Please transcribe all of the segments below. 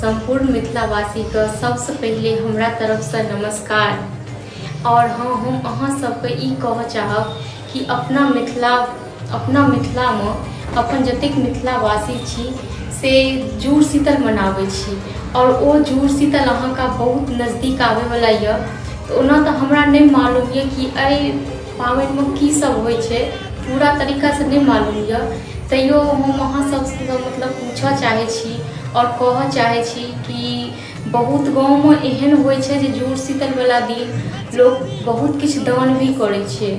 सम्पूर्ण मिथिलावासीके सबसँ पहिले हमरा तरफसँ नमस्कार। और हाँ, हम अहाँ सबके ई कहऽ चाहब कि अपना मिथिलामे अपन जतेक मिथिलावासी छी से जुड़ शीतल मनाबै छी और ओ जुड़ शीतल अहाँके बहुत नजदीक आबैवला यऽ। तऽ ओना तऽ हमरा नहि मालूम यऽ कि एहि पाबनिमे की सब होइ छै, पूरा तरीकासँ नहि मालूम यऽ, तैयो हम अहाँ सबसँ मतलब पूछऽ चाहै छी और कहऽ चाहै छी कि बहुत गाँवमे एहन होइ छै जे जुड़ शीतलवला दिन लोक बहुत किछु दान भी करै छै।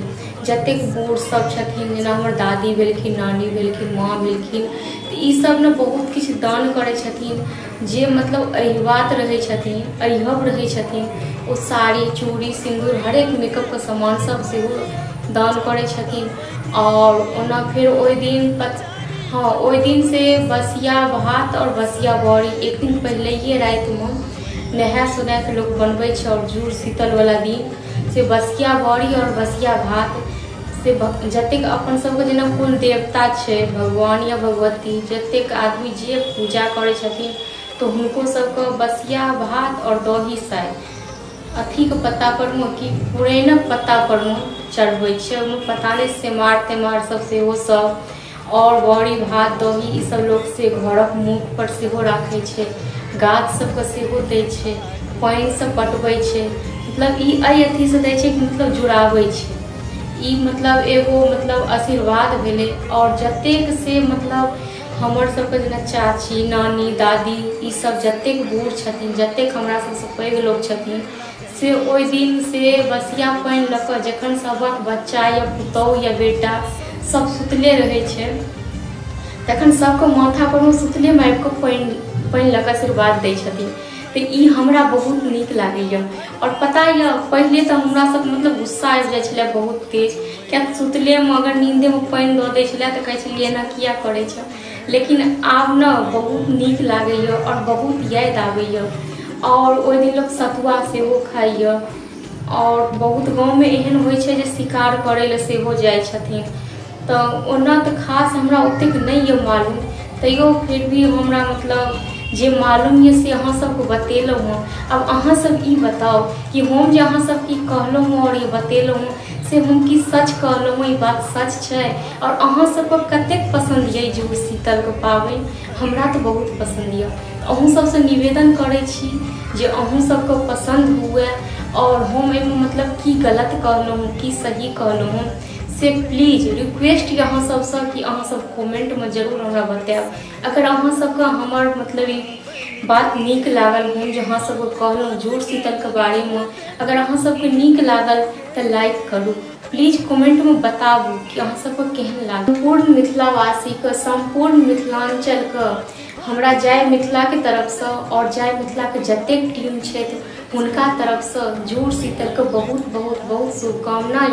जतेक बूढ़ सब छथिन, जेना हमर दादी भेलखिन, नानी भेलखिन, माँ भेलखिन, तऽ ई सब ने बहुत किछु दान करै छथिन। जे मतलब अहिबात रहै छथिन, अहिहब रहै छथिन, ओ साड़ी चूड़ी सिन्दूर हरेक मेकअपके सामान सब सेहो दान करै छथिन। और ओना फेर ओहि दिन हाँ ओहि दिन से बसिया भात और बसिया बड़ी एक दिन पहिलैये रातिमे नहा सोना के लोक बनबै छै और जुड़ शीतलवला दिन से बसिया बड़ी और बसिया भात से जतेक अपन सबके जेना कुल देवता छै, भगवान या भगवती, जतेक आदमी जे पूजा करै छथिन तऽ हुनको सबके बसिया भात और दही साइ अथीके पत्ता परमे कि पुरैनक पत्ता परमे चढ़बै छै। ओहिमे पता नहि सेमार तेमार सब सेहो सब और बड़ी भात दही ई सब लोक से घरक मुख पर सेहो राखै छै, गाछ सबके सेहो दै छै, पानिसँ पटबै छै। मतलब ई एहि अथीसँ दै छै कि मतलब जुड़ाबै छै। ई मतलब एगो मतलब आशीर्वाद भेलै। और जतेक से मतलब हमर सबके जेना चाची नानी दादी ई सब जतेक बूढ़ छथिन, जतेक हमरा सबसँ पैघ लोक छथिन, से ओहि दिन से बसिया पानि लऽ कऽ जखन सबक बच्चा या पुतहु या बेटा सब सुतले रहै छै तखन सबके माथा पर सुतले आबि कऽ पानि लऽ कऽ आशीर्वाद दै छथिन। तऽ ई हमरा बहुत नीक लागैए। और पता यऽ पहिले तऽ हमरा सब मतलब गुस्सा आबि जाइ छलै बहुत तेज, किया सुतलेमे अगर नींदेमे पानि दऽ दै छलै तऽ कहै छलियै एना किया करै छै। लेकिन आब ने बहुत नीक लागैए और बहुत याद आबैए। और ओहि दिन लोक सतुआ सेहो खाइए और बहुत गाँवमे एहन होइ छै जे शिकार करै लए सेहो जाइ छथिन। तऽ ओना तऽ खास हमरा ओतेक नहि यऽ मालूम, तैयो फिर भी हमरा मतलब जे मालूम यऽ से अहाँ सबके बतेलहुँ हँ। आब अहाँ सब ई बताउ कि हम जे अहाँ सबके कहलहुँ हँ और ई बतेलहुँ हँ से हम की सच कहलहुँ हँ, ई बात सच छै? और अहाँ सबके कतेक पसन्द यऽ जुड़ शीतलके पाबनि? हमरा तऽ बहुत पसन्द यऽ। अहूँ सबसँ निवेदन करै छी जे अहूँ सबके पसन्द हुए और हम एहिमे मतलब की गलत कहलहुँ हँ की सही कहलहुँ हँ से प्लीज रिक्वेस्ट यऽ अहाँ सबसँ कि अहाँ सब कमेंटमे जरूर हमरा बतायब। अगर अहाँ सबके हमर मतलब ई बात नीक लागल, हम जे अहाँ सबके कहलहुँ जुड़ शीतलके बारेमे, अगर अहाँ सबके नीक लागल तऽ लाइक करू, प्लीज कमेंटमे बताबू कि अहाँ सबके केहन लागल। सम्पूर्ण मिथिलावासीके, सम्पूर्ण मिथिलाञ्चलके हमरा जय मिथिलाके तरफसँ और जय मिथिलाके जतेक टीम छथि हुनका तरफसँ जुड़ शीतलके बहुत बहुत बहुत शुभकामना।